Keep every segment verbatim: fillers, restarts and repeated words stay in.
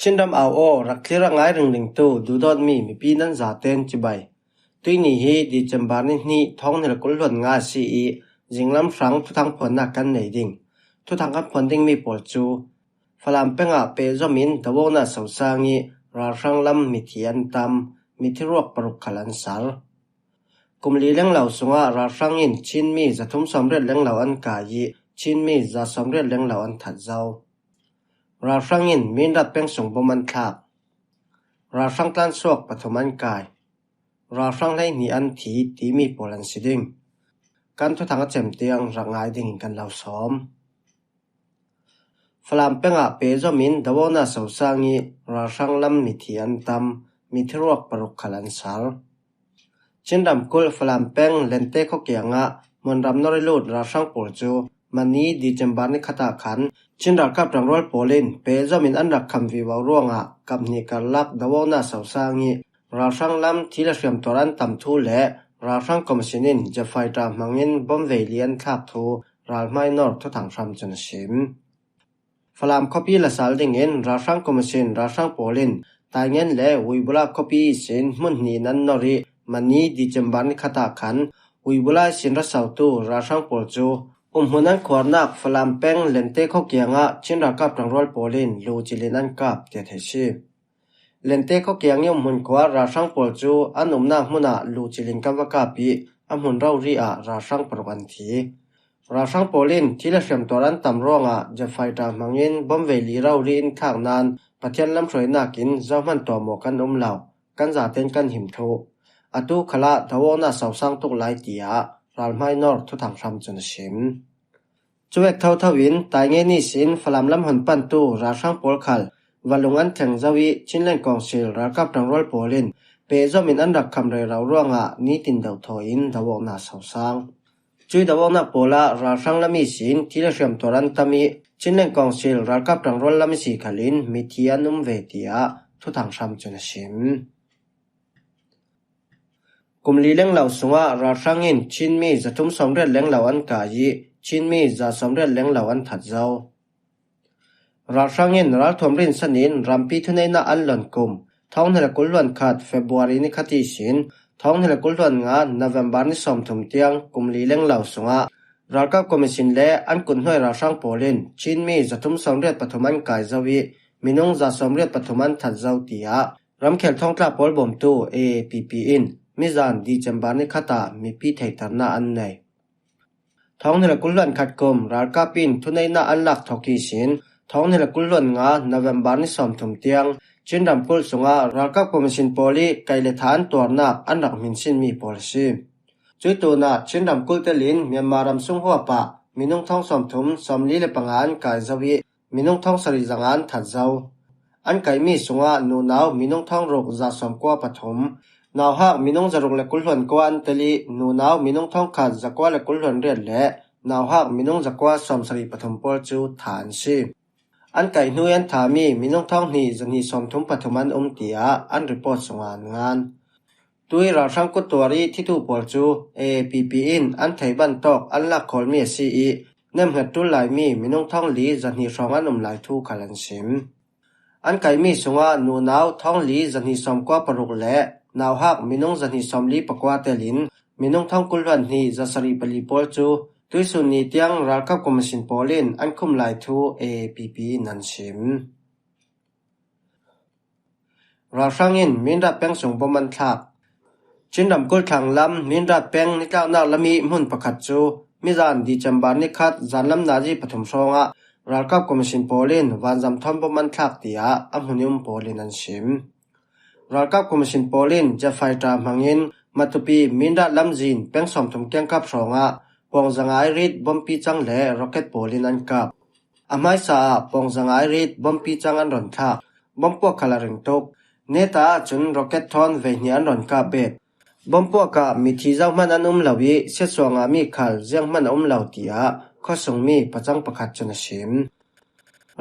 Chinram au aw, rak thlir a ngai ringringtu duhdawtmi mipi nan zaten cibai. Tuini hi December ni hnih, thawng hnih le kul hluan nga si i, zinglam hrang thuthang phuannak kan nei ding. Thuthang kan phuan dingmi pawl cu Falam pengah pehzom in doawkna sosang i, ralhrang lam mithi an tam, mithi ruak paruk khal an sal. Kum li lenglo sungah ralhrang in Chinmi zathum sawmriat lenglo an kai i, Chinmi za sawmriat lenglo an that zo. Ralhrang in Mindat peng sung bom an thlak. Ralhrang tlansuak pathum an kai. Ralhrang hleihnih an thi timi pawl an si ding. Kan thuthang a cem tiang rak ngai dingin kan lo sawm. Falam pengah pehzom in doawkna sosang i, ralhrang lam mithi an tam, mithi ruak paruk khal an sal. Chinram kulh Falam peng Lente khua kiangah hmunram nor i lut ralhrang pawl cu mani December ni khat ah khan Chin ralkap ṭangrual pawl in pehzom in an rak kham vivo ruangah kap hnih karlak doawkna sosang i, ralhrang lam thi le hriamtuar an tam thu le ralhrang commission in jet fighter hmangin bom vei li an thlak thu ralhmai nor thuthang hram cun a sim. Falam khuapi la sal dingin ralhrang commission ralhrang pawl in Taingen le Uibula khuapi ihsin hmun hnih in an nor i, mani December ni khat ah khan Uibula ihsin ra sautu ralhrang pawl cu umhmun an khuarnak Falam peng Lente khua kiangah Chin ralkap ṭangrual pawl in lu cil in an kap tiah theih si. Lente khua kiang i umhmun khua ralhrang pawl cu an umnak hmun ah lu cil in kan va kap i, a hmun rori ah ralhrang paruk an thi. Ralhrang pawl in thi le hriamtuar an tam ruangah jet fighter hmangin bom vei li rori in thlak nain Pathian lamhruainak in zohman tuahmawh kan um lo, kan zaten kan him thluh. Atu khalah doawkna sosang tuk lai, tiah ralhmai nor thuthang hram cun a sim. Cuvek thotho in Taingen ihsin Falam lam hon pantu ralhrang pawl khal valung an thleng zo i, Chinland Council ralkap ṭangrual pawl in pehzom in an rak kham rero ruangah nitin dohthaw in doawkna sosang. Cui doawknak pawl ah ralhrang lam ihsin thi le hriamtuar an tam i, Chinland Council ralkap ṭangrual lam ihsi khal in mithi an um ve, tiah thuthang hram cun a sim. Kum li lenglo sungah ralhrang in Chinmi zathum sawmriat lenglo an kai i, Chinmi za sawmriat lenglo an that zo. Ralhrang in ralthuam rinsan in rampi thuneihnak an lon kum, thawng hnih le kul hluan khat February ni khat ihsin thawng hnih le kul hluan nga November ni sawmthum tiang kum li lenglo sungah ralkap commission le an kuthnuai ralhrang pawl in Chinmi zathum sawmriat pathum an kai zo i, minung za sawmriat pathum an that zo, tiah ramkhel thawngtlak pawl bawmtu A A P P in mizan December ni khat ah mipi theihternak an nei. Thawng hnih le kul hluan khat kum ralkap in thuneihnak an lak thawk ihsin thawng hnih le kul hluan nga November ni sawmthum tiang Chin ramkulh sungah ralkap commission pawl i kaih le tha an tuarnak an rak hminsinmi pawl a si. Cui tunah Chin ramkulh telin Myanmar ram sung huap ah minung thawng sawmthum sawmli le panga an kai zo i, minung thawng sarih zanga an that zo. An kaihmi sungah nunau minung thawng ruk za sawmkua pathum, nauhak minung zaruk le kul hluan kua an tel i, nunau minung thawng khat zakua le kul hluan riat le nauhak minung zakua sawmsarih pathum pawl cu tha an si. An kaih hnu i an thami minung thawng hnih zahnih sawmthum pathum an um, tiah an report sungah an ngan. Tui ralhrang kuttuar i thitu pawl cu A A P P in an theih bantawk an lak khawlmi a si i, nemhnget ṭul laimi minung thawng li zahnih hrawng an um lai thu khal an sim. An kaihmi sungah nunau thawng li zahnih sawmkua paruk le nauhak minung zahnih sawmli pakua telin minung thawng kul hluan hnih zasarih pali pawl cu tuisun ni tiang ralkap commission pawl in an khum lai thu A A P P in an sim. Ralhrang in Mindat peng sung bom an thlak. Chin ramkulh thlang lam Mindat peng nitlaknak lam i hmun pakhat cu mizan December ni khat zanlam nazi pathum hrawngah ralkap commission pawl in vanzam thawn bom an thlak, tiah a hmun i um pawl in an sim. Ralkap commission pawl in jet fighter hmangin Matupi Mindat lamzin peng sawmthum kiangkap hrawngah pawng zanga ai rit bompi cang le rocket pawl in an kap. A hmaisa ah pawng zanga ai rit bompi cang an ron thlak. Bom puak khal a ring tuk. Neta ahcun rocket thawn veihnih an ron kap bet. Bom puak ah mithi zohman an um lo i siatsuah ngahmi khal zianghman a um lo, tiah khuasungmi pacang pakhat cun a sim.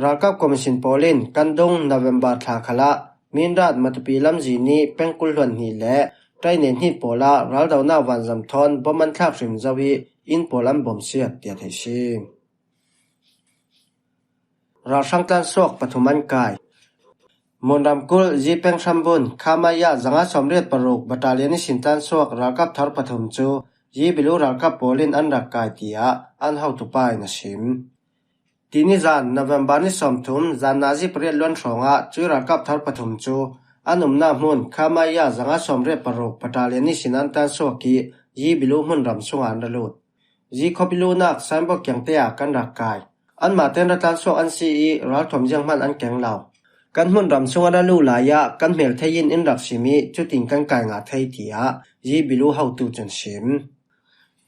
Ralkap commission pawl in kan dung November thla khalah Mindat Matupi lamzin i peng kul hluan hnih le ṭaine hnih pawl ah raldonak vanzam thawn bom an thlak hrim zo i inn pawl an bawmsiat, tiah theih si. Ralhrang tlansuak pathum an kai. Munram kulh Zi peng hrambun Khamaya zanga sawmriat paruk battalion ihsin tlansuak ralkap thar pathum cu Zi Bilu ralkap pawl in an rak kai, tiah an hotupa in a sim. Tini zan November ni sawmthum zan nazi pariat luan hrawngah cui ralkap thar pathum cu an umnak hmun Khamaya zanga sawmriat paruk battalion ihsin an tlansuak ih Zi Bilu hmunram sungah an ra lut. Zi khuapi luhnak signboard kiangte ah kan rak kai. Anmah tein ra tlansuak an si ih ralthuam zianghman an keng lo. Kan hmunram sungah ra luh lai ah kan hmel thei in in rak sim ih cutin kan kai ngah thei, tiah Zi Bilu hotu cun sim.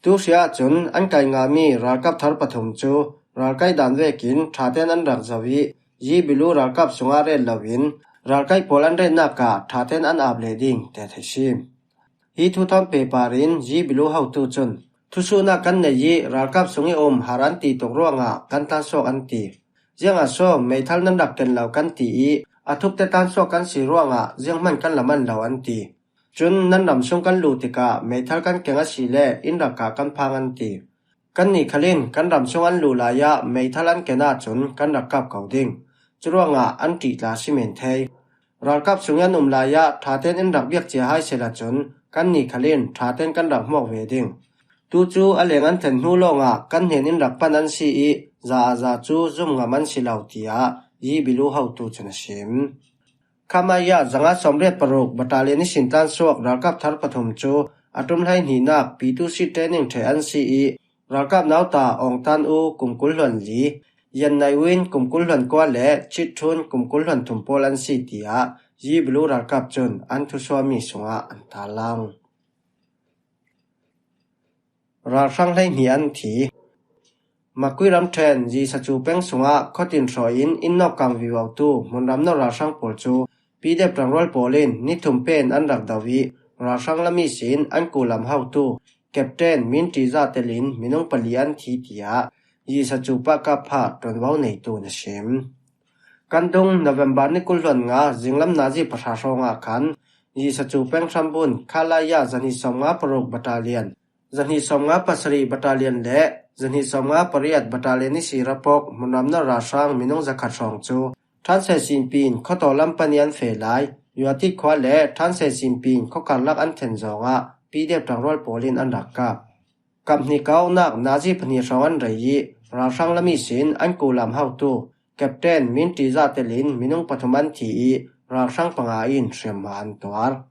Tu hri ahcun an kai ngahmi ralkap thar pathum cu ralkai dan vekin ṭha tein an rak zoh ih Zi Bilu ralkap sungah ret loin ralkai pawl an retnak ah ṭha tein an ap leh ding te thei si. Hi thu thawn pehpar in Zi Bilu hotu cun, thusuhnak kan nei ih ralkap sung ih um har an ti tuk ruangah kan tlansuak an ti. Ziangah so meithal nan rak ken lo kan ti ih a thupte tlansuak kan si ruangah zianghman kan laman lo an ti. Cun nan ram sung kan luh tikah meithal kan keng asile in rak kah kan phang an ti. Kannih khal in kan ram sung an luh lai ah meithal an ken ahcun kan rak kap ko ding. Curuangah an ṭih tla si men thei. Ralkap sung i an um lai ah ṭha tein in rak biak cia hai sehla cun kannih khal in ṭha tein kan rak hmuak ve ding. Tu cu a leng an thlen hnu lawngah kan hnen in rak pan an si ih za ah za cu zum ngam an si lo, tiah Zi Bilu hotu cun a sim. Khamaya zanga sawmriat paruk battalion ihsin tlansuak ralkap thar pathum cu a ṭum hlei hnihnak P two C training ṭheh an si ih ralkap nauta Awngtan U kum kul hluan li, Yan Nai Win kum kul hluan kua le Chit Thun kum kul hluan thum pawl an si, tiah Zi Bilu ralkap cun an thusuahmi sungah an tarlang. Ralhrang hleihnih an thi. Makui ramṭhen Zi Sacu peng sungah khuatin hrawh in inn nawk kang vivotu hmunram no ralhrang pawl cu P D F ṭangrual pawl in ni thum pen an rak do ih ralhrang lam ihsin an kulam hotu Captain Min Ṭi Za telin minung pali an thi, tiah Zi Sacu pahkap phah ṭuanvo neitu in a sim. Kan dung November ni kul hluan nga zinglam nazi pahra hrawngah khan Zi Sacu peng hrambun Khalaya zahnih sawmnga paruk battalion, zahnih sawmnga pasarih battalion le zahnih sawmnga pariat battalion ihsi rapok hmunram no ralhrang minung zakhat hrawng cu Ṭhanse Sinpin khuataw lam pan ih an feh lai. Yuatit khua le Ṭhanse Sinpin khuakarlak an thlen zawngah P D F ṭangrual pawl in an rak kap. Kap hnih kaunak nazi pahnih hrawng an rei ih ralhrang lam ihsin an kulam hotu Captain Min Ṭi Za telin minung pathum an thi ih ralhrang panga in hriamhma an tuar.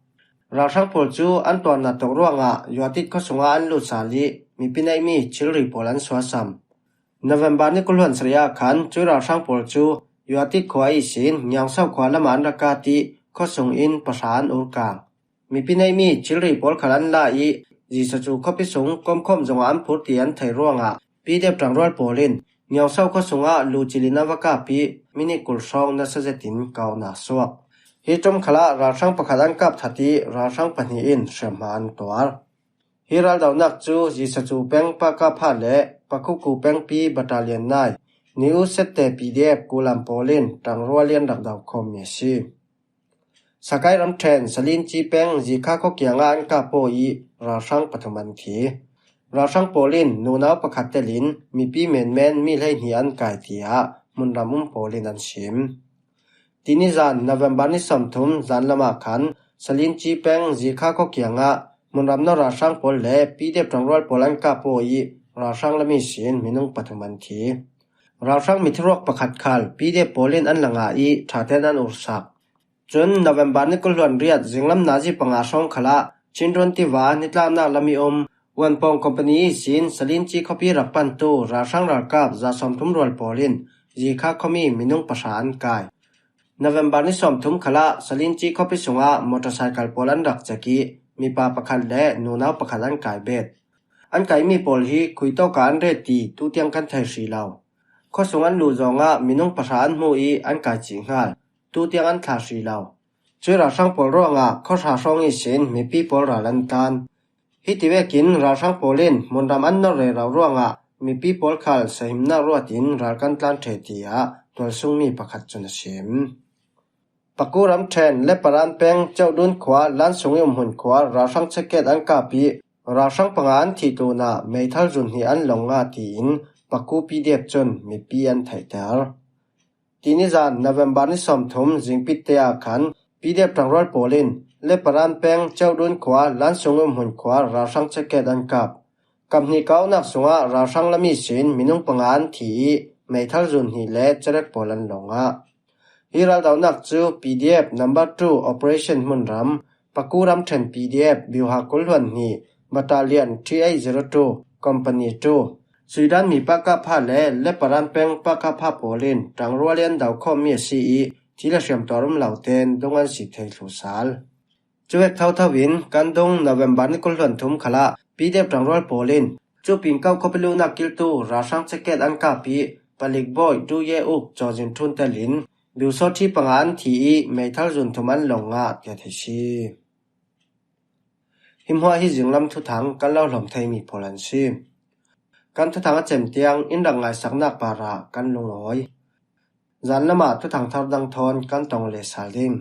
Ralhrang pawl cu an tuarnak tuk ruangah Yuatit khua sungah an lut sal ih mipi neihmi thilri pawl an suasam. November ni kul hluan sarih ah khan cui ralhrang pawl cu Yuatit khua ihsin Ngiangso khua lamah an rak kat ih khua sung in pahra an ur kang. Mipi neihmi thilri pawl khal an la ih Zi Sacu khuapi sung komkhawm zongah an phur ti an theih ruangah P D F ṭangrual pawl in Ngiangso khua sungah luhcil in an va kap ih minit kul hrawng nasa zetin kaunak suak. Hi ṭum khalah ralhrang pakhat an kap that ih ralhrang pahnih in hriamhma an tuar. Hi raldonak cu Zi Sacu peng pahkap phah le Pakhuku pengpi battalion nai, Niu Sette P D F kulam pawl in ṭangrual in rak do khawmmi a si. Sakai ramṭhen Salinci peng Zikha khua kiangah an kap paw ih ralhrang pathum an thi. Ralhrang pawl in nunau pakhat telin mipi menmen mi hleihnih an kai, tiah hmunram um pawl in an sim. Tini zan November ni sawmthum zan lamah khan Salinci peng Zikha khua kiangah hmunram no ralhrang pawl le P D F ṭangrual pawl an kap paw ih ralhrang lam ihsin minung pathum an thi. Ralhrang mithiruak pakhat khal P D F pawl in an la ngah ih ṭha tein an ursak. Cun November ni kul hluan riat zinglam nazi panga hrawng khalah Chinrun tiva nitlaknak lam ih um Wanpawng Company ihsin Salinci khuapi rak pantu ralhrang ralkap za sawmthum rual pawl in Zikha khuami minung pahra an kai. November ni sawmthum khalah Salinci khuapi sungah motorcycle pawl an rak cek ih mipa pakhat le nunau pakhat an kai bet. An kaimi pawl hi khui tawkah an ret ti tutiang kan thei hrih lo. Khuasung an luh zawngah minung pahra an hmuh ih an kai cih hngal. Tutiang an thlah hrih lo. Cui ralhrang pawl ruangah khuahra hrawng ihsin mipi pawl ral an tlan. Hiti vekin ralhrang pawl in hmunram an nor rero ruangah mipi pawl khal sahimnak ruat in ral kan tlan ṭheh, tiah tualsungmi pakhat cun a sim. Paku ramṭhen Leparan peng Ceuhdun khua Lansung ih um hmun khua ralhrang checkgate an kap ih ralhrang panga an thih tlunah meithal zun hnih an lawng ngah tiin Paku P D F cun mipi an theihter. Tini zan November ni sawmthum zingpitte ah khan P D F ṭangrual pawl in Leparan peng Cheuhdun khua Lansung umhmun khua ralhrang checkgate an kap. Kaphnih ka auhnak sungah ralhrang lami sin minung panga an thi ih meithal zun hnih le cerek pawl an lawng ngah. Hi raldohnak cu P D F number two operation hmunram Paku ramṭhen P D F biuha kul hluan hnih battalion three eight zero two company two Suidan mi Pakapha le Leparan peng Pakapha pawl in ṭangrual ih an do khawmmi a si ih thil a hriamtuar um lo tein dung an si thei thlu sal. Cuvek thotho in kan dung November ni kul hluan thum khalah P D F ṭangrual pawl in cu Pingkauh khuapi luhnak kiltu ralhrang checkgate an kap ih palik bawi Duye Uk cawzin ṭhun telin biusawṭhi panga an thi ih meithal zun thum an lawng ngah tiah theih si. Hi hmuah hi zinglam thuthang kan lo hlawm theimi pawl an si. Kan thuthang a cem tiang in rak ngaisaknak parah kan lungawi. Zan lamah thuthang thar dang thawn kan tong leh sal ding.